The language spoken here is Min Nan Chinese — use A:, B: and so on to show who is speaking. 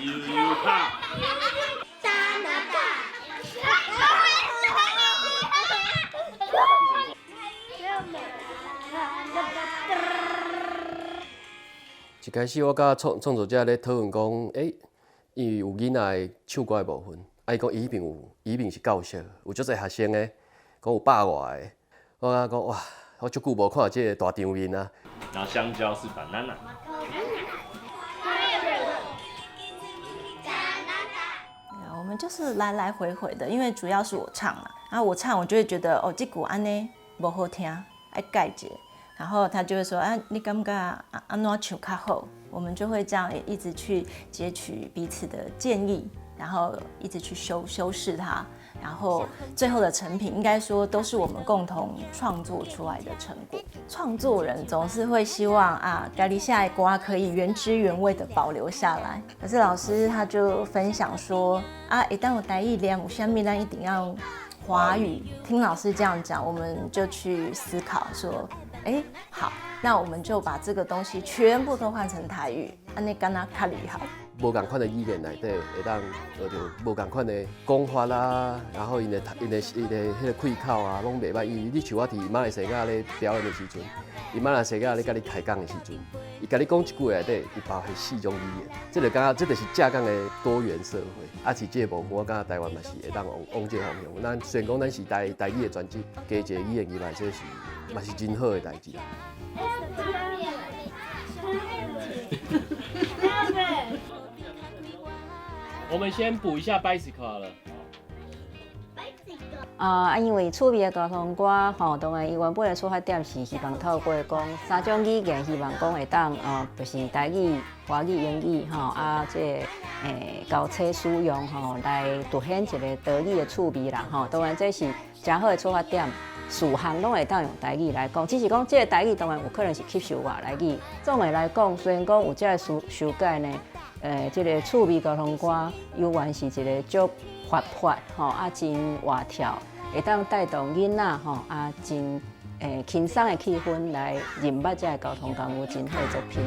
A: 悠卡。
B: 加拿大。
C: 一開始我佮創作者咧討論講，因為有囡仔的唱歌的部分，啊，伊講伊彼邊有，伊彼邊是教室，有足濟學生的，講有百外个，我感覺講哇，我足久無看這個大場面啊。
A: 然後香蕉是 banana。
D: 我們就是來來回回的，因為主要是我唱嘛，然後我唱，我就會覺得哦，這句按呢無好聽，愛改一下。然後他就會說啊，你感覺按怎唱較好？我們就會這樣一直去截取彼此的建議，然後一直去修飾它，然後最後的成品應該說都是我們共同創作出來的成果。創作人總是會希望啊，家己寫的歌可以原汁原味的保留下來。可是老師他就分享說啊，一旦有台語念，有啥物咱一定要華語。聽老師這樣講，我們就去思考說，哎，好，那我們就把這個東西全部都換成台語，按呢敢若較厲害。
C: 無仝款的語言內底，會當學著無仝款的講法啦，然後𪜶的彼個開口啊，攏袂䆀。因為你像我佇馬來西亞咧表演的時陣，伊馬來西亞咧佮你開講的時陣，伊共你講一句內底有包含四種語言，這就感覺這就是正港的多元社會。啊，是這個部分，我感覺台灣嘛是會當往這個方向。咱雖然講咱是台語的專輯，加一個語言入來，這是嘛是真好的代誌。
A: 我們先補一下 bicycle 好了。
E: 啊，因為趣味的交通歌吼，當然伊原本的出發點是希望透過講三種語言，希望講會當哦，就是台語、華語、英語吼，啊，這個交錯使用吼，來凸顯一個島語的趣味啦吼。當然這是誠好的出發點，四項攏會當用台語來講，只是講這個台語當然有可能是吸收外來語。總的來講，雖然講有這個修改呢，這個趣味交通歌猶原是一個足活潑吼，啊真活跳，會當帶動囡仔吼，啊真輕鬆的氣氛來認捌這个交通工具，真好的作品。